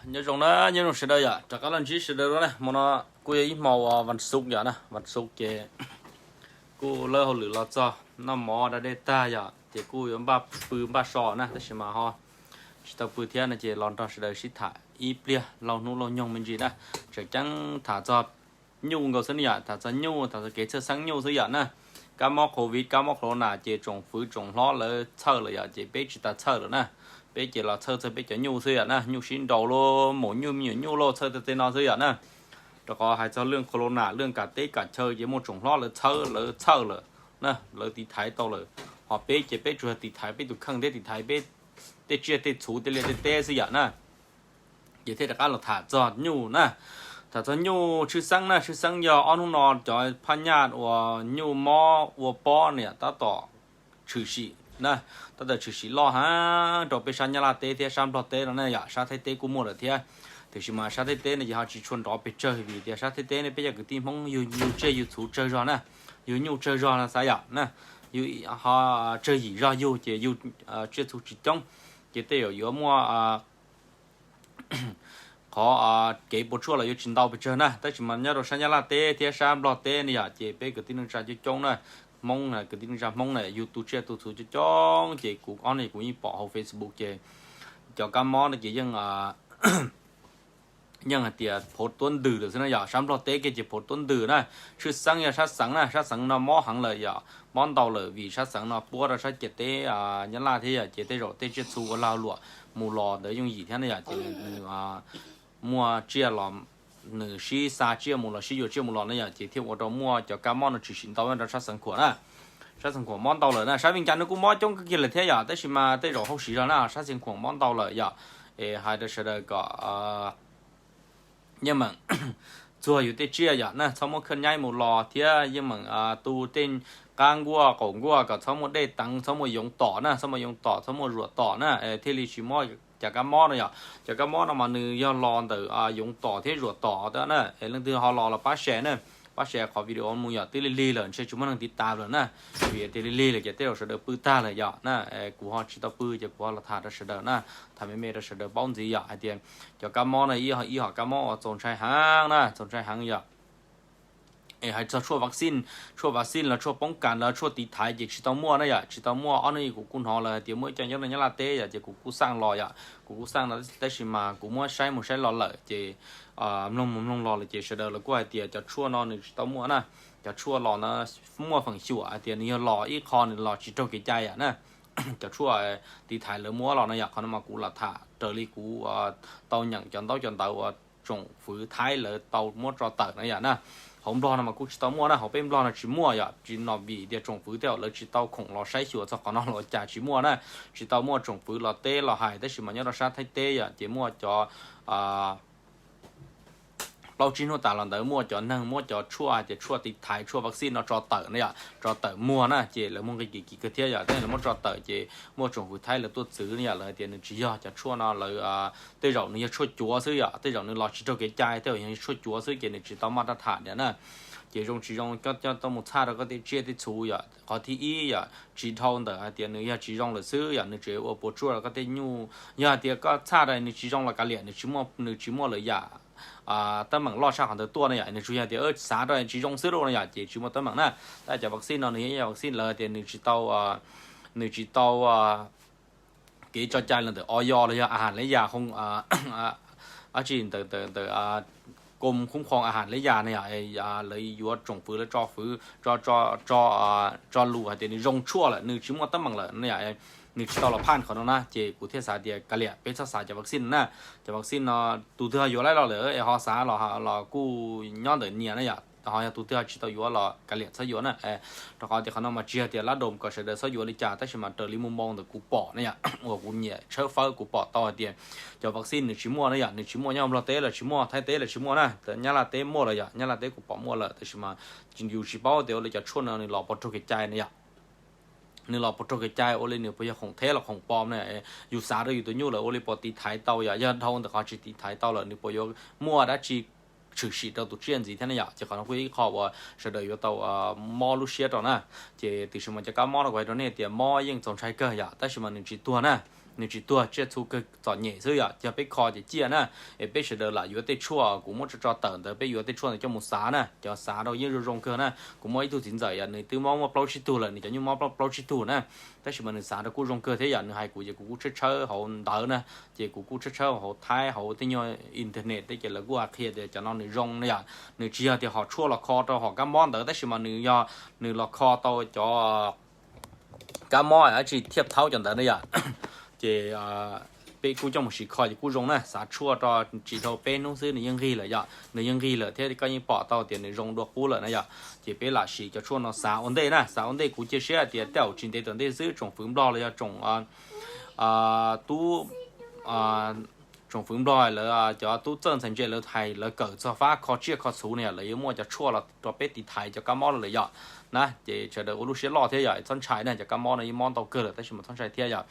Nyob zoo na, nyob zoo sawv daws yom, rov qab los ntsib sawv daws dua na. Hmo no kuj yog ib hmo uas vas xuv yom na, vas xuv ces kuj lawb hauj lwm los txog noj mov da dej tag yom, ces kuj yuav npaj pw npaj so na, tab sis mas ho tsis tau pw thiab no ces los nrog sawv daws sib tham ib pliag lauj hnub lauj nyoog me ntsis na. Tseem ceeb tham txog nyuj nkaus xwb ne yom, tham txog nyuj, tham txog kev txhawj xeeb nyuj xwb yom na. Kab mob covid, kab mob corona ces tsoom fwv tsoom hlob lawv txhawj lawm yom, ces peb tsis tas txhawj lawm na. Peb ces los txhawj txog peb cov nyuj xwb yom na, nyuj sib nraus lauj, maum nyuj me nyuam nyuj lauj, txhawj txog tej no xwb yom na. Rau qhov hais txog lwj corona lwj kam teb kam chaw ces muaj tsoom hlob lawv txhawj, lawv txhawj lawm na, lawv tiv thaiv tau lawm. Ho peb ces peb tsuas tiv thaiv peb tus kheej thiab tiv thaiv peb tej tsiaj tej txhu tej liaj tej teb xwb yom na. Ces thiaj rov qab los tham txog nyuj na. Tham txog nyuj tshwj xeeb na, tshwj xeeb yog ob hnub no cov phaj nyaj uas nyuj mob ua pob niam tab tom tshwm sim na, tab tom tshwm sim loj heev rau peb sab Nyab Laj teb thiab sab Nplog teb no ne yom, sab Thaib teb kuj muaj lawm thiab. Tiam sis mas sab Thaib teb no ces ho tsis tshua nrov pes tsawg vim tias sab Thaib teb ne peb cov kwv tij Hmoob yug yug tsiaj yug txhu tsawg zog na, yug nyuj tsawg zog na xav yom na, yug ho tsawg yim zog yug ces yug tsiaj txhu tsis coob, ces tej zaum yuav muaj qhov kev puas tsuaj los yuav tsis ntau pes tsawg na. Tab sis mas nyob rau sab Nyab Laj teb thiab sab Nplog teb ne yom, ces peb kwv tij neej tsa coob coob na, Hmoob na, kwv tij neej tsa Hmoob na yug tu tsiaj tu txhu coob coob, ces kuv ob no kuv yeej pom hauv Facebook ces cov kab mob no ces yeej yeej hais tias phov tuab ntws lawm xwb na yom, sab Nplog teb kiag ces phov tuab ntws na. Tshwj xeeb yog sab xeev na, sab xeev no mob heev lawm yom, mob ntau lawm vim sab xeev no puab rau sab ciam teb Nyab Laj thiab yom, ces tej zaum tej tsiaj txhu ua lag luam mus los ntawd yooj yim thiab ne yom, ces nws muaj tsiaj los nws sib xa tsiaj mus los sib yuav tsiaj mus los ne yom, ces thiaj ua rau muaj cov kab mob no tshwm sim ntau rau sab Xeev Khuam na. Sab Xeev Khuam mob ntau lawm na, sab Vias Cas no kuj mob coob kawg kiag lawm thiab yom, tab sis mas tej zaum hauj sim zog na, sab Xeev Khuam mob ntau lawm yom. Es hais rau sawv daws kom yeej meem txuag yus tej tsiaj yom na, txhob muab khawb nyaib mus los thiab yeej meem tu tej qab nkuaj qaum nkuaj kom txhob muaj dej teev, txhob muaj yoov tom na, txhob muaj yoov tom, txhob muaj zuam tom na, thiaj li tsis mob cov kab mob no yom. Cov kab mob no mas nws yog los ntawm yoov tom thiab zuam tom na. Leej twg ho los los pab share na, pab share qhov video mus yom, twb lig lig lawm ntshe tsis muaj neeg tiv tas lawm na. Vim tias lig lig lawm ces tej zaum sawv daws pw tag lawm yom na. Kuv ho tsis tau pw ces kuv ho los tham rau sawv daws na, tham me me rau sawv daws paub ntxiv yom, hais tias cov kab mob no ib, ib hom kab mob uas txaus ntshai heev na, txaus ntshai heev yom. Es hais txog tshuaj vaccine, tshuaj vaccine los tshuaj poob kas los tshuaj tiv thaiv ces tsis tau muaj na yom, tsis tau muaj. Ob hnub kuv kuj hnov lawv hais tias muaj ib co nyob rau Nyab Laj teb yom, ces kuv kuj xaj los yom, kuv kuj xaj no tab sis mas kuv muab saib mus saib los lawm ces mloog mus mloog los lawm ces sawv daws los kuj hais tias cov tshuaj no nws tsis tau muaj na. Cov tshuaj los no muaj feem xyuam hais tias nws yog los ib qho nws los tsis raug kev cai yom na. Cov tshuaj tiv thaiv lawv muab los no yom, qhov no mas kuv lam tham raws li kuv tau nyeem cov ntaub cov ntawv uas tsoom fwv Thaib lawv tau muab tso tawm na yom na. Hauv Nplog no mas kuj tsis tau muaj na, hauv peb Nplog no tsis muaj yom, tsis no vim tias tsoom fwv tej zaum lawv tsis tau khoom los saib xyuas txog qhov no los cas tsis muaj na. Tsis tau muaj tsoom fwv los teb los hais, tab sis mas nyob rau sab Thaib teb yom ces muaj cov plaub tsib hnub tas los ntawd muaj cov neeg muab cov tshuaj hais tias tshuaj tiv thaiv tshuaj vaccine no tso tawm na yom, tso tawm muag na, ces lawv muaj nqi kim kim kawg thiab yom, tab sis lawv muab tso tawm ces muaj tsoom fwv Thaib lawv tuaj txwv na yom, lawv hais tias nws tsis yog cov tshuaj no, lawv tej zaum nws yog tshuaj cuav xwb yom, tej zaum nws los tsis raug kev cai, tej zaum yog tshuaj cuav xwb ces nws tsis tau maj raj tham tias na. Ces zoo tsis zoo coj tau mus txhaj rau koj tej tsiaj tej txhu yom, qhov thib ib yom tsis dhau ntawm hais tias nws yog tsis zoo lawm xwb yom, nws tseem ua puas tsuaj rau koj tej nyuj. Yog hais tias koj txhaj rau nws tsis zoo los kav liam, nws tsis muaj, nws tsis muaj lawm yam teeb meem loj tshaj qhov ntawd tuaj na yom, nws tsuas yog tias xav rau tsis zoo xwb lauj no yom, ces tsis muaj teeb meem na. Tab cov vaccine no nws yog vaccine lawv tias nws tsis tau, nws tsis tau kev tso cai los ntawm o yo los yog a has leb yas, ab tsi ntawm ntawm ntawm kom khum khoom a has leb yas na yom, lawv yuav tsoom fwv lawv tso fwv tso, tso lus hais tias nws zoo tshuaj lawm, nws tsis muaj teeb meem lawm na yom, nws tsis tau los phaj qhov no na, ces kuv thiaj xav tias kav liam peb txhob xav cov vaccine na. Cov vaccine no tus twg ho yuav laib los lawm es ho xav los los kuj nyob ntawm nyias na yom, ho yog tus twg ho tsis tau yuav los kav liam txhob yuav na. Rau qhov tias qhov no mas tsis yog tias lab doom kom sawv daws txhob yuav li cas, tab sis mas raws li mus moo ntawm kuv pom na yom, uas kuv nyiam tshawb fawb kuv pom tau hais tias cov vaccine nws tsis muaj na yom, nws tsis muaj nyob Nplog teb los tsis muaj, Thaib teb los tsis muaj na, Nyab Laj teb muaj lawm yom, Nyab Laj teb kuv pom muaj lawm, tab sis mas yus tsis paub tias ua li cov tshuaj no nws los puas raug kev cai na yom. Nws los puas raug kev cai, ua li nws puas yog khoom theb los khoom pom na, yus xav rau yus tus nyuj lawm ua li puas tiv thaiv tau yom, yog dhau ntawm qhov tsis tiv thaiv tau lawm nws puas yuav muaj dab tsi tshwm sim rau tus tsiaj ntxiv thiab ne yom. Ces qhov no kuj yog ib qho uas sawv daws yuav tau mob lub siab rau na. Ces tiam sis mas cov kab mob no kuv hais rau nej tias mob yeej txaus ntshai kawg yom, tab sis mas nws tsis tuag na. nws tsis tuag, tsiaj txhu kawg txom nyem xwb yom. Yog peb kho ces ciaj na. Es peb sawv daws lam yuav tej tshuaj kuv muab tso tso tawm ntawd, peb yuav tej tshuaj ntawd coj mus xav na, cov xav rau yeej zoo zoo kawg na. Kuv muaj ib tug txiv ntxawm yom, nws twb mob muaj plaub tsib tug lawm, nws cov nyuj mob plaub tsib tug na, tab sis mas nws xav rau kuj zoo kawg thiab yom. Nws hais kuv ces kuv kuj tshawb tshawb hauv ntawd na, ces kuv kuj tshawb tshawb hauv Thaib hauv tej nyuag internet tej ces lawv kuj qhia tias cov no nws zoo na yom. Nws tsis yog tias hom tshuaj los kho rau hom kab mob ntawd, tab sis mas nws yog nws los kho tau cov kab mob dab tsi thiaj thaub cov ntawd na yom. Ces peb kuj coj mus siv kho ces kuj zoo na, xav tshuaj rau tsis dhau peb hnub xwb nws yeej nqig lawm yom, nws yeej nqig lawm thiab koj yeej pom tau tias nws zoo dua qub lawm na yom. Ces peb lam siv cov tshuaj no xav ua ntej na, xav ua ntej. Kuv cia siab hais tias tej zaum tsis ntev tom ntej xwb tsoom fwv Nplog los yog tsoom tub tsoom fwv Nplog lawv cov tub txawj ntxhais ntse lawv hais lawv kawm txog fab kho tsiaj kho txhu na yom, lawv yuav muaj cov tshuaj los rau peb tiv thaiv cov kab mob los lawm yom. Na ces sawv daws ua lub siab loj thiab yom, txhob ntshai na, cov kab mob no yeej mob ntau kawg lawm tab sis mas txhob ntshai thiab yom.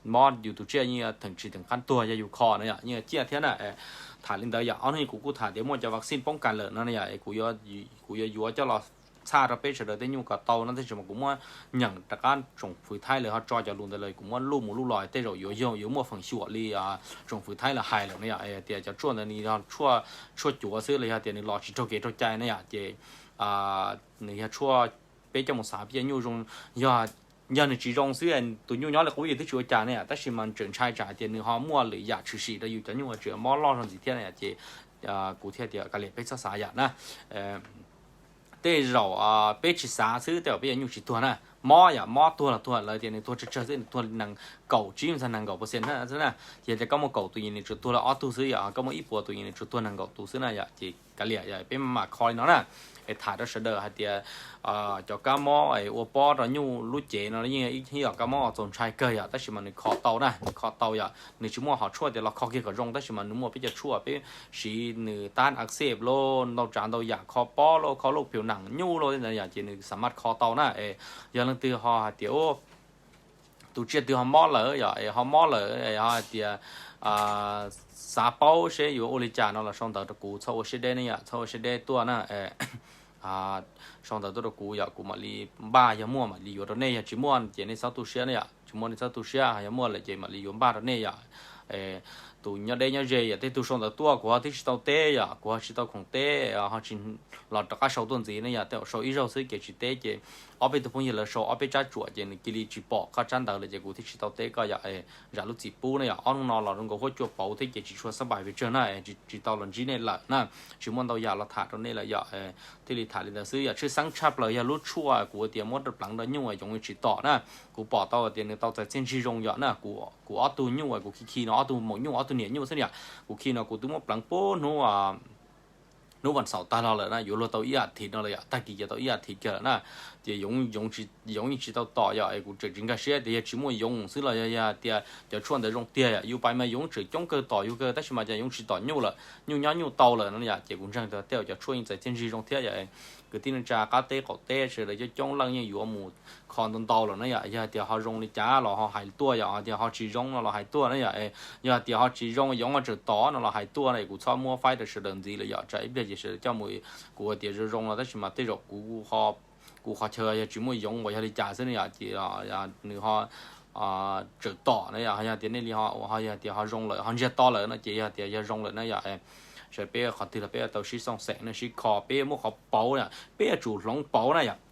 Mob yus tus tsiaj yeej theem tsis theem qab tuag yog yus kho na yom, yeej ciaj thiab na. Tham li ntawd yom, ob hnub kuv kuj tham tias muaj cov vaccine poob kas lawm no yom, kuv yuav yuav coj los txhaj rau peb sawv daws tej nyuj kom tau no, tab sis mas kuv muab nyeem rov qab tsoom fwv Thaib lawv ho tso cov lus ntawd lawm, kuv muab luj mus luj los tej zaum yuav yog yuav muaj feem xyuam li tsoom fwv Thaib lawv hais lawm na yom. Tias cov tshuaj ntawd nws yog tshuaj cuav xwb los yog tias nws los tsis raug kev raug cai na yom, ces nws yog tshuaj peb coj mus xav peb cov nyuj zoo, yog yog nws tsis zoo xwb tus nyuj nyob li qub yeej twb tsis ua cas ne, tab sis mas tseem ntshai tsam hais tias nws ho muaj lwm yam tshwm sim rau yus cov nyuj tseem mob loj zog ntxiv thiab na yom, ces kuv thiaj tias kav liam peb txhob xav yam na. Tej zaum peb tsis xav xwb tej zaum peb cov nyuj tsis tuag na. Mob yom, mob tuag los tuag lawv tias nws tuag tsawg tsawg xwb, nws tuag li nees nkaum tsib txog nees nkaum percent na xwb na. Ces tias koj muaj kaum tus yeej nws tsuas tuag li ob tug xwb yom, koj muaj ib puas tus yeej nws tsuas tuag nees nkaum tus xwb na yom, ces kav liam yom, peb mam kho li no na. Es tham rau sawv daws hais tias cov kab mob es ua pob rau nyuj lub cev no yeej ib yam kab mob txaus ntshai kawg yom, tab sis mas nws kho tau na, nws kho tau yom, nws tsis muaj hom tshuaj tias los kho kiag kom zoo, tab sis mas nws muaj peb cov tshuaj peb siv nws tab axeb lauj, ntau tsav ntau yam, kho pob lauj, kho lauj phiu nam nyuj lauj tej ntawd yom, ces nws xam maj kho tau na. Es yog leej twg ho hais tias tus tsiaj twg ho mob lawm yom, es ho mob lawm es ho hais tias xav paub seb yuav ua li cas no los sau ntawv rau kuv, txhob ua siab deb ne yom, txhob ua siab deb tuaj na. Sau ntawv tuaj rau kuv yom, kuv mam li npaj, yog muaj mam li yuav rau nej, yog tsis muaj ces nej txhob tu siab ne yom, tsis muaj nej txhob tu siab, yog muaj lawm ces mam li yuav npaj rau nej yom. Tus nyob deb nyob ze yom, tej tug sau ntawv tuaj kuv ho twb tsis tau teb yom, kuv ho tsis tau khoom teb, ho tsis los rov qab sau tuaj ntxiv ne yom, tej zaum sau ib zaug xwb ces tsis teb ces ob peb tug phooj ywg lawv sau ob peb tsab tsuam ces nws cia li tsis pom koj tsab ntawv lawm ces kuv thiaj tsis tau teb koj yom. Zam lub txim pub ne yom, ob hnub no los zoo nkaus huab cua pauv thiab ces tsis tshua xab npais pes tsawg na, tsis tau los ntsib nej lawm na, tsis muaj ntau yam los tham rau nej lawm yom. Thiaj li tham li ntawd xwb yom, tshwj xeeb tshaj plaws yog lub tshuaj kuv tias muab rau pleev rau nyuj yoov tsis tom na. Kuv pom tau tias nws tau txais txiaj ntsig zoo yom na, kuv ob tug nyuj kuv khi khi no, ob tug maum nyuj ob tug niam nyuj xwb yom, kuv khi no kuv twb muab pleev puag hnub hnub vas xaum tag los lawm na, yuav luag tau ib as thiv no lawm yom, tag kis ces tau ib as thiv kiag lawm na. Ces yoov yeej tsis tau tom yom, es kuv tseem tsis nkag siab tias yog tsis muaj yoov xwb los yog yog tias cov tshuaj ntawd zoo tiag yom, yus pais mas yoov tseem coob kawg tom yus kawg, tab sis mas cas yoov tsis tom nyuj lawm, nyuj nyob nyuj tau lawm no yom, ces kuv ntseeg tias tej zaum cov tshuaj yeej txais txiaj ntsig zoo thiab yom. Kwv tij neej tsa qab teb qaum teb sawv daws coob coob leej yeej yuav mus kho ntau ntau lawm na yom, yog tias ho zoo li cas los ho hais tuaj yom, tias ho tsis zoo no los hais tuaj na yom. Yog tias ho tsis zoo yoov ho tseem tom no los hais tuaj na, kuv txhob muab faib rau sawv daws ntxiv lawm yom, tsam ib pliag ces sawv daws coj mus, kuv tias zoo zoo no tab sis mas tej zaum kuv kuv qhov chaw yog tsis muaj yoov uas yog li cas xwb ne yom, ces nws ho tseem tom na yom, yog tias nej li ho, ho yog tias ho zoo lawm ho ntsiag to lawm no ces yog tias yog zoo lawm na yom. Sawv peb qhov twg los peb tau sib xoo xeem ne, sib kho, peb muaj qhov pauv na, peb yuav tsum hloov pauv na yom.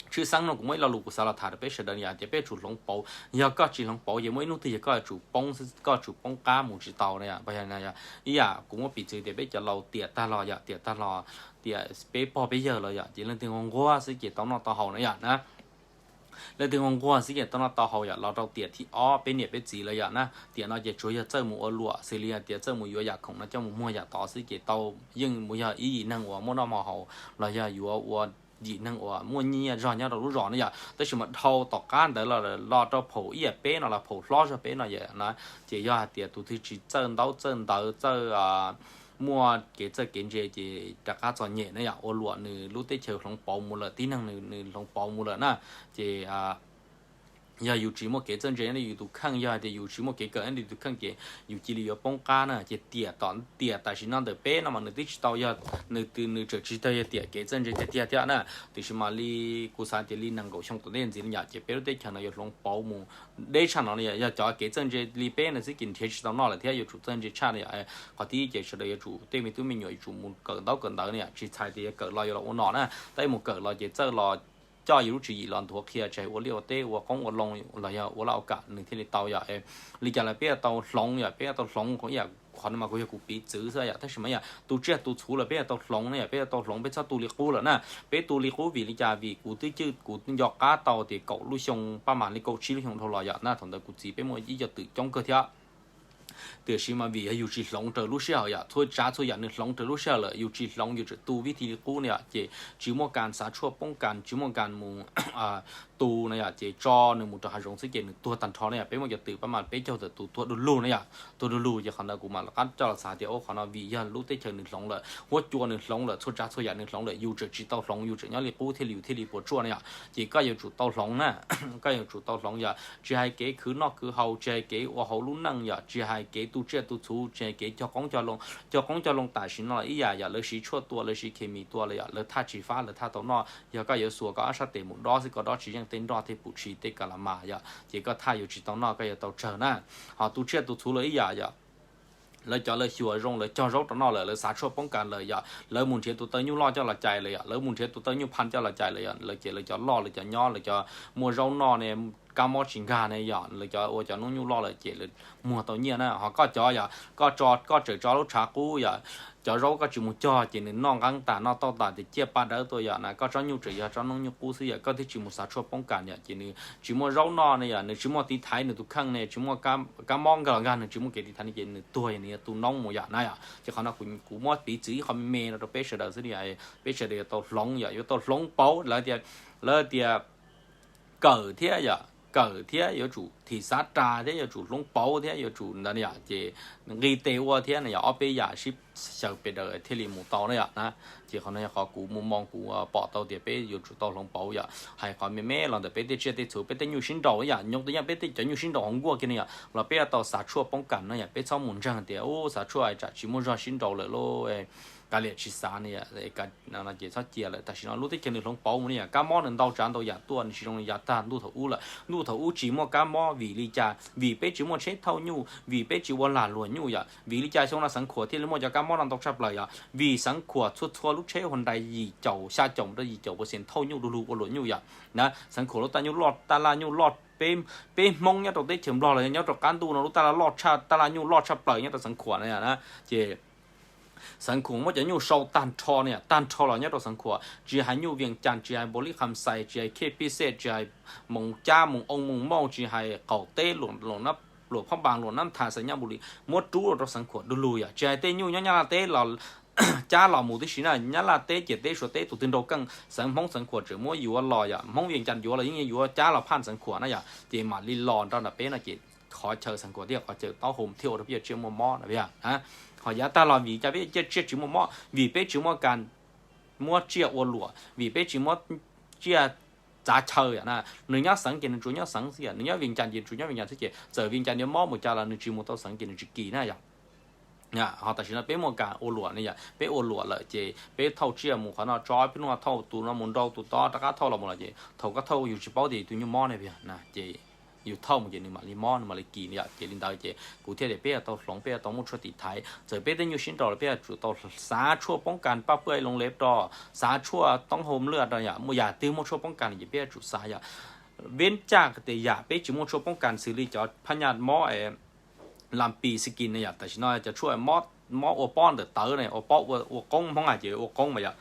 Tshwj xeeb no kuv muaj ib lo lus kuv xav los tham rau peb sawv daws yom, tias peb yuav tsum hloov pauv, yog koj tsis hloov pauv ces muaj ib hnub twg yog koj yuav tsum poob xwb, koj yuav tsum poob qab mus tsis tau na yom. Ib yam kuv muab piv txwv tias peb cov laus tiam tag los yom, tiam tag los, tiam peb pog peb yawg los yom, ces leej twg nquag nquag xwb ces tau noj tau haus na yom na. Leej twg nquag nquag xwb ces tau noj tau haus yom, los rau tiam thib ob peb niam peb txiv lawm yom na. Tiam no ces tsuas yog txawj mus ua luam xws li tias txawj mus yuav yam khoom no coj mus muag yam tod xwb ces tau yeej mus yog ib yim neeg uas muaj noj muaj haus los yog yuav ua yim neeg uas muaj nyiaj zog nyob rau lub zos na yom. Tab sis mas dhau tom qab ntawd los rau phaum ib yam peb no los phaum hlob zog peb no yom na, ces yog hais tias tus twg tsis txawj ntaub txawj ntawv txawj muaj kev txawj kev ntse ces rov qab txom nyem na yom. Ua luam nws lub teb chaws hloov pauv mus lawm, tib neeg nws hloov pauv mus lawm na, ces Yog yus tsis muaj kev txawj ntse nyob li yus tus kheej, yog hais tias yus tsis muaj kev kawm nyob li yus tus kheej ces yus cia li yuav poob qab na. Ces tiam tom tiam tam sim no ntawm peb no mas nws twb tsis tau yog, nws nws tseem tsis tau yog tiam kev txawj ntse tiag tiag thiab na. Tiam sis mas li kuv xav tias li nees nkaum xyoo tom ntej ntxiv li yom, ces peb lub teb chaws no yuav hloov pauv mus deb tshaj no li yom. Yog cov kev txawj ntse li peb no xwb ces nrhiav tsis tau noj lawm thiab yuav tsum txawj ntse tshaj no yom. Qhov thib ib ces sawv daws yuav tsum tej me tub me nyuam yuav tsum mus kawm ntaub kawm ntawv no yom, tsis txhais tias yog kawm los yuav los ua nom na, tab sis mus kawm los ces txawj los coj yus lub tswv yim los nthuav qhia, tsis hais ua liaj ua teb ua qoob ua loo los yog ua laj ua kam nws thiaj li tau yom. Li cas los peb yuav tau hloov yom, peb yuav tau hloov ib yam. Qhov no mas kuv yog kuv piv txwv xwb yom, tab sis mas yog tu tsiaj tu txhuv los peb yuav tau hloov na yom, peb yuav tau hloov, peb txhob tu li qub lawm na. Peb tu li qub vim li cas? Vim kuv twb cwj kuv nco qab tau tias kaum lub xyoo paj mam li kaum tsib lub xyoo dhau los yom na, thaum ntawd kuv txiv peb muaj ib co twm coob kawg thiab. Tiam sis mas vim yog yus tsis hloov raws lub sij hawm yom, txhua tsav txhua yam nws hloov raws lub sij hawm lawm, yus tsis hloov yus tseem tu vib thi li qub na yom, ces tsis muaj kas xav tshuaj poob kas, tsis muaj kas mus tu na yom, ces tso nws mus rau hav zoov xwb ces nws tuag tag nrho na yom. Peb muaj cov twm paj mam peb caug tawm tus tuag du lug na yom, tuag du lug. Ces qhov ntawd kuv mam rov qab coj los xav tias ua qhov no vim yog lub teb chaws nws hloov lawm, huab cua nws hloov lawm, txhua tsav txhua yam nws hloov lawm, yus tseem tsis tau hloov, yus tseem nyob li qub thiaj li yus thiaj li puas tsuaj na yom. Ces koj yuav tsum tau hloov na, koj yuav tsum tau hloov yom, tsis hais kev khwv noj khwv haus, tsis hais kev ua hauv lub neej yom, tsis hais kev tu tsiaj tu txhuv, tsis hais kev cog qoob cog loo. Cog qoob cog loo tam sim no los ib yam yom, lawv siv tshuaj tua, lawv siv khes mis tua lawm yom, lawv thaj tsis fab, lawv thaj tau noj. Yog koj yuav xuas koj ob sab tes mus dob xwb, koj dob tsis yeej tej nroj tej pum tshis tej ka la mas yom, ces koj thaj yuav tsis tau noj, koj yuav tau tsawg na. Ho tu tsiaj tu txhuv los ib yam yom, lawv cov lawv xyuas zoo, lawv cog zaub rau noj lawm, lawv xav tshuaj poob kas lawm yom, lawv mus nrhiav tus taw nyuj loj coj los cais lawm yom, lawv mus nrhiav tus taw nyuj pha coj los cais lawm yom, lawv ces lawv cov loj, lawv cov nyob, lawv cov muaj zaub noj ne, kab mob tsis nkag ne yom, lawv cov ua cov noob nyuj loj lawm ces lawv muag tau nyiaj na. Ho koj cov yom, koj tso, koj tseem tso lub tshav qub yom, cov zaub koj tsis mus cog ces nws noj nqeeb tas noj tauj tas ces ciaj paj dawb tuaj yom na, koj tsob nyuj tseem yog tsob noob nyuj qub xwb yom, koj twb tsis mus xav tshuaj poob kas yom, ces nws tsis muaj zaub noj ne yom, nws tsis muaj tiv thaiv nws tus kheej ne, tsis muaj kab mob nkag los nkag, nws tsis muaj kev tiv thaiv ne ces nws tuag, nws yog tu noob mus yom na yom. Ces qhov no kuv muab piv txwv ib qho me me no rau peb sawv daws xwb yom, peb sawv daws yuav tau hloov yom, yuav tau hloov pauv. Lawv tias, lawv tias kawm thiab yom, kawm thiab yuav tsum thim xav ras thiab yuav tsum hloov pauv thiab yuav tsum ntawd yom, ces nqis tes ua thiab na yom, ob peb yam sib xyaw pes daws thiaj li mus tau na yom na. Ces qhov no yog qhov kuv mus moo kuv pom tau tias peb yuav tsum tau hloov pauv yom. Hais qhov me me los ntawm peb tej tsiaj tej txhu, peb tej nyuj sib nraus yom, nyob tus yam peb tej cov nyuj sib nraus hauv nkuaj kiag ne yom, los peb yuav tau xav tshuaj poob kas na yom. Peb txhob mus ntseeg tias ua xav tshuaj tsam tsis muaj zog sib nraus lawm lauj, kav liam tsis xav ne yom, ces txhob cia lawm. Tam sim no lub teb chaws nws hloov pauv mus ne yom, kab mob nws ntau tsav ntau yam tuaj, nws tsis zoo li yav tag ntuj thaum ub lawm. Ntuj thaum ub tsis muaj kab mob vim li cas? Vim peb tsis muaj tsheb thauj nyuj, vim peb tsis ua lag luam nyuj yom. Vim li cas xyoo no Xeev Khuam thiaj li muaj cov kab mob no ntau tshaj plaws yom? Vim Xeev Khuam txhua txhua lub tsheb Hyundai yim caum xya caum rau yim caum percent thauj nyuj du lug ua luam nyuj yom. Na, Xeev Khuam lub taj nyuj loj, taj laj nyuj loj, peb, peb Hmoob nyob rau teb chaws Nplog los nyob rau qab ntuj no lub taj laj loj tshaj, taj laj nyuj loj tshaj plaws nyob rau Xeev Khuam na yom na. Ces Xeev Khuam muab cov nyuj sau tag nrho ne yom, tag nrho los nyob rau Xeev Khuam, tsis hais nyuj Vias Cas, tsis hais Npaus Lis Kham Xais, tsis hais Khej Pij Xej, tsis hais Moos Cab, Moos Oo, Moos Mauj, tsis hais qaum teb, Luam Phab Npas, Luam Nab Thas, Xais Nyab Npus Lis, muab rub los rau Xeev Khuam du lug yom. Tsis hais tej nyuj nyob Nyab Laj teb los cab los mus tib si na, Nyab Laj teb, Ciam teb, Suav teb, tus twg nraus keej, Xeev Hmoob Xeev Khuam tseem muab yuav los yom, Hmoob Vias Cas yuav los yeej yuav cab los phaj Xeev Khuam na yom, ces mam li los nrog nram peb no ces qhov chaw Xeev Khuam thiab qhov chaw taub hau thiaj ua rau peb cov tsiaj muaj mob no yom. Ho yav tag los vim cas peb cov tsiaj tsis muaj mob? Vim peb tsis muaj kas muab tsiaj ua luam, vim peb tsis muab tsiaj txav chaw yom na. Nws nyob xeev ces nws tsuas nyob xeev xwb yom, nws nyob Vias Cas ces tsuas nyob Vias Cas xwb, ces txawm Vias Cas yuav mob mus cas los nws tsis mus tau xeev ces nws tsis kis na yom. Ho tam sim no peb muaj kas ua luam ne yom, peb ua luam lawm ces peb thauj tsiaj mus qhov no tso, peb hnub no thauj tus no mus nrau tus tod, rov qab thauj los mus lawm ces thaum koj thauj yus tsis paub tias tus nyuj mob ne yom, ces yus thauj mus ces nws mam li mob, nws mam li kis yom. Ces li ntawd ces kuv thiaj tias peb yuav tau hloov, peb yuav tau muaj tshuaj tiv thaiv. Txawm peb tej nyuj sib nraus los peb yuav tsum tau xav tshuaj poob kas paj pwj loo lev ro, xav tshuaj toob hau lwj rau yom, muaj yam twg muaj tshuaj poob kas ces peb yuav tsum xav yom. Veb caj tias yam peb tsis muaj tshuaj poob kas xws li cov phaj nyaj mob lam pis xi kis ne yom, tam sim no cov tshuaj mob ua pob ntawm tawv ne, ua pob ua qoob, Hmoob hais ces ua qoob mas yom.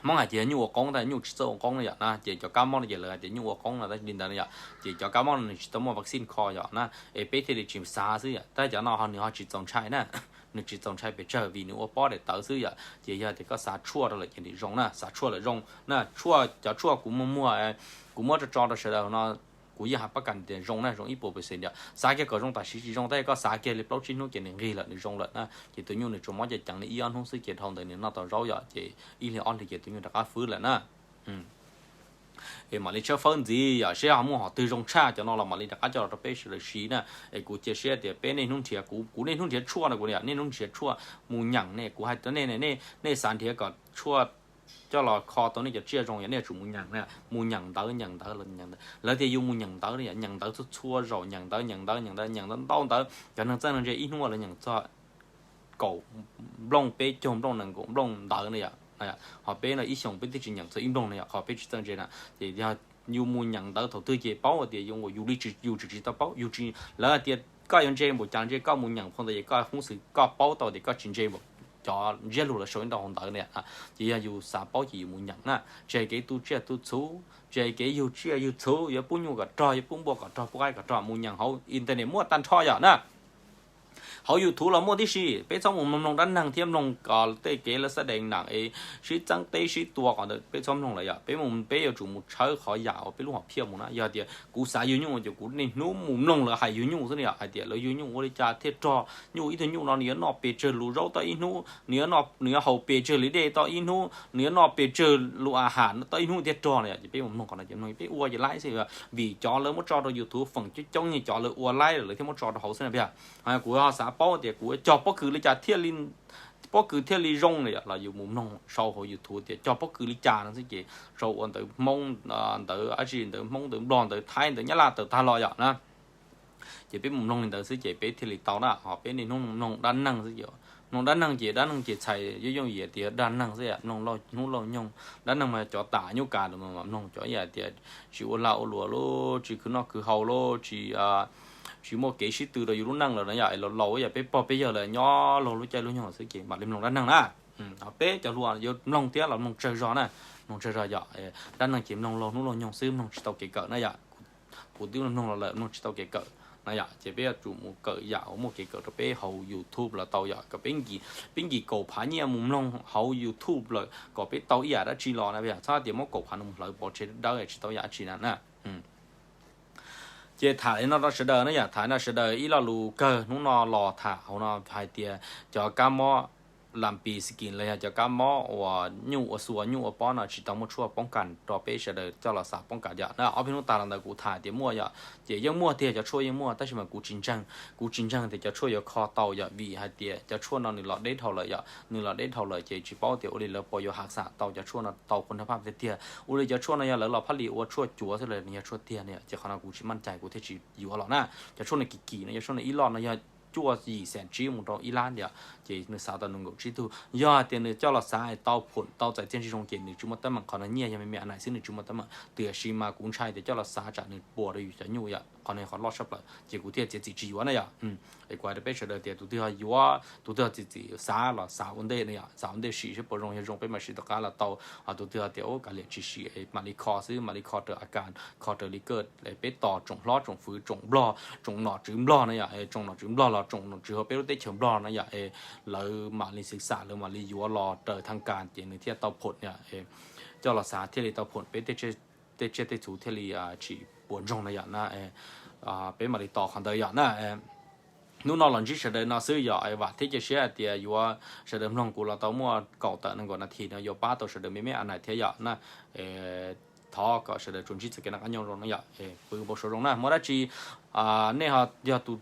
Hmoob hais tias nyuj ua qoob tab nyuj tsis txawj ua qoob no yom na, ces cov kab mob no ces lawv hais tias nyuj ua qoob no tab li ntawd no yom, ces cov kab mob no nws tsis tau muaj vaccine kho yom na, es peb thiaj li tsis xav xwb yom. Tab cov no ho nws ho tsis txaus ntshai na, nws tsis txaus ntshai pes tsawg vim nws ua pob daim tawv xwb yom, ces yog tias koj xav tshuaj rau lawm ces nws zoo na, xav tshuaj lawm zoo na, tshuaj, cov tshuaj kuv muag muag, kuv muab tso tso rau sawv daws no, kuv yeej hais pab kas tias zoo na, zoo ib puas percent yom. Xav kiag kom zoo tam sim tsis zoo, tab koj xav kiag li plaub tsib hnub ces nws nqig lawm nws zoo lawm na, ces tus nyuj nws tsuas mob ceev ceev li ib ob hnub xwb ces dhau ntawd nws noj tau zaub yom, ces ib hlis ob hlis ces tus nyuj rov qab fwb lawm na. Es mam li tshawb fawb ntxiv yom, seb ho muaj hom twg zoo tshaj cov no los mam li rov qab coj los rau peb sawv daws siv na. Es kuv cia siab tias peb niaj hnub nrhiav, kuv kuv niaj hnub nrhiav tshuaj no, kuv niaj hnub nrhiav tshuaj mus nyeem ne, kuv hais rau nej, nej xav nrhiav kom tshuaj coj los kho tau nej cov tsiaj zoo yog nej yuav tsum mus nyeem na, mus nyeem ntawv, nyeem ntawv los nyeem ntawv. Lawv tias yus mus nyeem ntawv, nyeem ntawv txhua txhua zaus, nyeem ntawv, nyeem ntawv, nyeem ntawv, nyeem ntau ntawv, cov neeg txawj neeg ntse ib hnub lawv nyeem txog kaum nplooj, peb caug nplooj, nees nkaum nplooj ntawv na yom. Ho peb no ib xyoos peb twb tsis nyeem txog ib nplooj na yom, qhov peb tsis txawj ntse na. Ces yog yus mus nyeem ntawv thaum twg ces paub tias yus, yus li tsis, yus tsis, tsis tau paub, yus tsis, lawv hais tias koj yuav ntse npaum cas ntse, koj mus nyeem phau ntawv ces koj hub xwm koj paub tau tias koj tsis ntse npaum cov ntsiab lus lawv sau nyob rau hauv ntawv na. Ces yog yus xav paub ces yus mus nyeem na. Tsis hais kev tu tsiaj tu txhu, tsis hais kev yug tsiaj yug txhu, yuav pub nyuj kom rog, yuav pub npua kom rog, pub qaib kom rog, mus nyeem hauv internet muaj tag nrho yom na. Hauv YouTube los muaj tib si, peb txhob mus mloog dab neeg thiab mloog tej kev lawv xab dees nam es sib txeeb teb sib tua qhov ntawd peb txhob mloog lawm yom. Peb mus, peb yuav tsum mus tshawb qhov yam uas peb lub hom phiaj mus na. Yog tias kuv xav yug nyuj ces kuv niaj hnub mus mloog lawv hais yug nyuj xwb na yom, hais tias lawv yug nyuj ua li cas thiaj rog, nyuj ib tug nyuj no nws yuav noj pes tsawg lus zaub tau ib hnub, nws yuav noj, nws yuav haus pes tsawg li dej tau ib hnub, nws yuav noj pes tsawg lus a has tau ib hnub thiaj rog na yom. Ces peb mus mloog qhov no ces mloog peb ua ces laib xwb, vim cov lawv muab tso rau YouTube feem coob coob cov lawv ua laib lawm thiaj muab tso rau hauv xwb na. Kuv ho xav paub tias kuv cog pob kws li cas thiaj li, pob kws thiaj li zoo na yom, los yus mus mloog sau hauv YouTube tias cog pob kws li cas no xwb ces sau ua ntawv Hmoob, ntawv dab tsi, ntawv Hmoob, ntawv Nplog, ntawv Thaib, ntawv Nyab Laj tawm tag los yom na. Ces peb mus mloog li ntawd xwb ces peb thiaj li tau na, ho peb niaj hnub mloog dab neeg xwb ces, mloog dab neeg ces dab neeg ces txhais yooj yooj yim tias dab neeg xwb, mloog lauj hnub lauj nyoog. Dab neeg mas cov tam nyuj kav lawm mas mloog, cov yam tias tsis ua lag ua luam lauj, tsis khwv noj khwv haus lauj, tsis, tsis muaj kev sib tw rau yus lub neej lawm na yom, laus laus yam peb pog peb yawg lawm nyob laug lub caij lub nyoog xwb ces mam li mloog dab neeg na. Ho peb cov hluas yuav mloog thiab los mloog tsawg zog na, mloog tsawg zog yom. Dab neeg ces mloog lauj hnub lauj nyoog xwb, mloog tsis tau kev kawm na yom. Kuv twb mloog los lawm, mloog tsis tau kev kawm na yom, ces peb yuav tsum mus kawm yam uas muaj kev kawm rau peb hauv YouTube los tau yom, kom peb nkim, peb nkim kaum phav nyiaj mus mloog hauv YouTube lawm kom peb tau ib yam dab tsi los na, txhob tias muab kaum phav no mus hlawv pov tseg dawb tsis tau yam dab tsi na na. Ces tham li no rau sawv daws na yom, tham no sawv daws ib lo lus kawg hnub no los tham hauv no hais tias cov kab mob lampis skin los yog cov kab mob uas nyuj ua xua nyuj ua pob no tsis tau muaj tshuaj poob kas rau peb sawv daws coj los xav poob kas yom na. Ob peb hnub tas los ntawd kuv tham tias muaj yom, ces yeej muaj tiag, cov tshuaj yeej muaj tab sis mas kuv tsis ntseeg, kuv tsis ntseeg tias cov tshuaj yuav kho tau yom, vim hais tias cov tshuaj no nws los deb dhau lawm yom, nws los deb dhau lawm ces tsis paub tias ua li lawv puas yuav hav xam tau cov tshuaj no tau kuv nrog phaj tiag tiag. Ua li cov tshuaj no yog lawv los phaj li ua tshuaj cuav xwb los nws yog tshuaj tiag ne yom, ces qhov no kuv tsis maj cai kuv thiaj tsis yuav los na. Cov tshuaj no kim kim no, cov tshuaj no ib loj no yog cuaj yim xees tsib mus rau ib lab yom, ces nws xav tau nees nkaum tsib tug. Yog hais tias nws coj los xav tau phom tau txais txiaj ntsig zoo ces nws tsis muaj teeb meem, qhov no nyiaj yog me me a nais xwb, nws tsis muaj teeb meem. Tiam sis mas kuv ntshai tias coj los xav tsam nws puas rau yus cov nyuj yom, qhov no qhov loj tshaj plaws ces kuv thiaj txiav txim tsis yuav na yom. Es kuv hais rau peb sawv daws tias tus twg ho yuav, tus twg ho txiav txim xav los xav ua ntej na yom, xav ua ntej sim seb puas zoo, yog zoo peb mam sim tom qab los tau. Ho tus twg ho tias ua kav liam tsis sim mam li kho xwb, mam li kho raws a kas, kho raws li koj, peb tos tsoom hlob tsoom fwv tsoom nplog tsoom nom tswv nplog na yom, tsoom nom tswv nplog los tsoom nom tswv hauv peb lub teb chaws nplog na yom, lawv mam li xwv xam lawv mam li yuav los raws thaj kas ces nws thiaj tau phom yom, coj los xav thiaj li tau phom peb tej tsiaj tej txhu thiaj li tsis puas ntsoog na yom na. Peb mam li tos qhov ntawd yom na. Hnub no los ntsib sawv daws no xwb yom, vam thiab cia siab hais tias yuav sawv daws mloog kuv los tau muaj kaum tawm nees nkaum nas this no yuav pab tau sawv daws me me a nais thiab yom na. Thov kom sawv daws tsuas ntsib txoj kev noj qab nyob zoo na yom, pw npau suav zoo na. Muaj dab tsi nej ho yog tus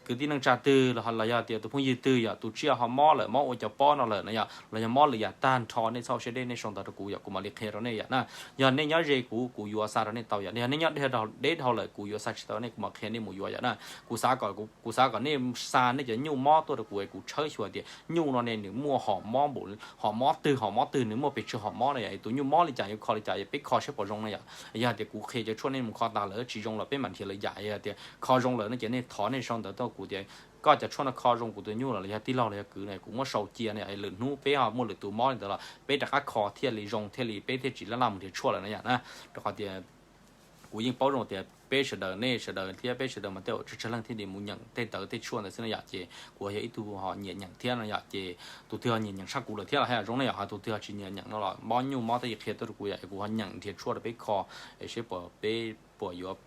kwv tij neej tsa twg los yog tias tus phooj ywg twg yom, tus tsiaj ho mob lawm, mob ua cov pob no lawm na yom, los yog mob lwm yam tag nrho nej txhob ua siab deb, nej sau ntawv rau kuv yom, kuv mam li qhia rau nej yom na. Yog nej nyob ze kuv, kuv yuav xa rau nej tau yom, yog nej nyob deb dhau lawm kuv yuav xa tsis tau nej, kuv mam qhia nej mus yuav yom na. Kuv xav kom, kuv xav kom nej xa nej cov nyuj mob tuaj rau kuv, kuv tshawb xyuas tias nyuj no ne nws muaj hom mob npaum, hom mob twg hom mob twg, nws muaj pes tsawg hom mob na yom, tus nyuj mob li cas yuav kho li cas, peb kho saib puas zoo na yom. Yog tias kuv qhia cov tshuaj nej mus kho tas lawm tsis zoo los peb mam nrhiav lwm yam, yog tias kho zoo lawm no ces nej thov nej sau ntawv tuaj kuv tias koj cov tshuaj no kho zoo kuv tus nyuj los yog tij laug los yog kwv na, kuv muab sau cia na, lwm hnub peb ho muaj lwm tus mob li ntawd los peb rov qab kho thiaj li zoo thiaj li peb thiaj tsis laj laj mus nrhiav tshuaj lawm na yom na. Rau qhov tias kuv yeej paub zoo tias peb sawv daws, nej sawv daws thiab peb sawv daws mas tej zaum tsawg tsawg leej thiaj li mus nyeem tej ntawv tej tshuaj ntawd xwb na yom, ces kuv yog ib tug ho nyiam nyeem thiab no yom, ces tus twg ho nyiam nyeem tshaj kuv lawm thiab los hais zoo na yom, ho tus twg ho tsis nyiam nyeem no los mob nyuj mob tej qhia tuaj rau kuv yom, es kuv ho nyeem nrhiav tshuaj rau peb kho, es seb puas peb puas yuav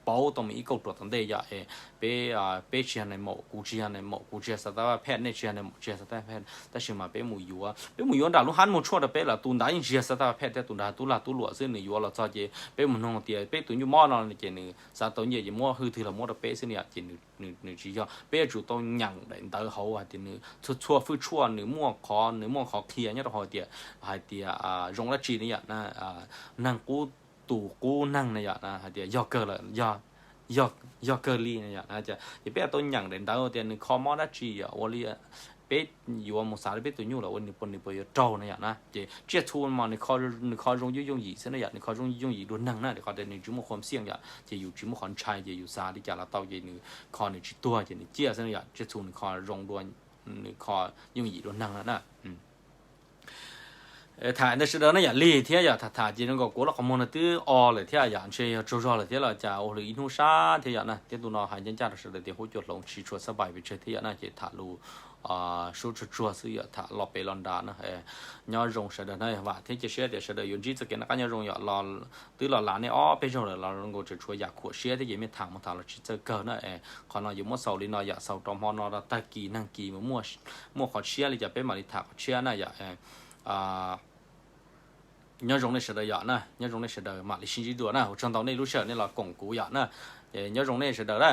paub tau mus ib kauj ruam tom ntej yom. Es peb, peb tsis yog nais maum, kuv tsis yog nais maum, kuv tsis yog xav tab vaj phej, nej tsis yog nais maum, tsis yog xav tab vaj phej, tab sis mas peb mus yuav, peb mus yuav nram lub hab muag tshuaj rau peb lawm, tus nrad yeej tsis yog xav tab vaj phej thiab, tus nrad tub lag tub luam xwb, nws yuav los txog ces peb mus noog tias peb tus nyuj mob no ces nws xav tau nyiaj ces muab hwj twg los muab rau peb xwb no yom. Ces nws tsis yog, peb yuav tsum tau nyeem daim ntawv hauv hais tias nws txhua txhua hwj tshuaj nws muaj qhov, nws muaj qhov qhia nyob rau hauv tias, hais tias zoo dab tsi ne yom, neeg qub, tus qub neeg ne yom, hais tias yog kawg lawm, yog kawg li ne yom. Ces peb yuav tau nyeem daim ntawv tias nws kho mob dab tsi yom, ua li peb yuav mus xav li peb tus nyuj lawm ua nws puas, nws puas yuav raug ne yom na. Ces tsiaj txhu mas nws kho zoo yooj yooj yim xwb na yom, nws kho zoo yooj yim dua neeg na, rau qhov tias nws tsis muaj qhuam xiaj yom, ces yus tsis muaj qhov ntshai ces yus xav li cas los tau, ces nws kho nws tsis tuag ces nws ciaj xwb na yom. Tsiaj txhu nws kho zoo dua, nws kho yooj yim dua neeg na. Tham ntawd sawv daws na yom, lig thiab yom, tham tham ces zoo nkaus kuv lub qhov muag no twb o lawm thiab yom, ntshe yog tsaug zog lawm thiab los cas ua hlo ib hnub sab thiab yom na. Thiab tus no hais ncaj ncaj rau sawv daws tias huab cua hloov tsis tshua xab pais pes tsawg thiab yom na, ces tham lus sub tsuag tsuag xwb yom, tham los pem los nrad na. Nyob zoo sawv daws na, vam thiab cia siab tias sawv daws yuav ntsib txoj kev noj qab nyob zoo yom. Twb los lav nej ob peb zaug lawm los zoo nkaus tseem tshuav yam khuam siab thiab ces mej tham mus tham los tsis txawj kawg na. Qhov no yuav muab xaus li no yom, xaus rau hmo no rau tag kis nag kis mus muaj qhov tshiab li cas peb mam li tham qhov tshiab na yom. Nyob zoo nej sawv daws yom na, nyob zoo nej sawv daws, mam li sib ntsib dua na, ua tsaug ntau nej lub sij hawm nej los koom kuv yom na. Nyob zoo nej sawv daws na.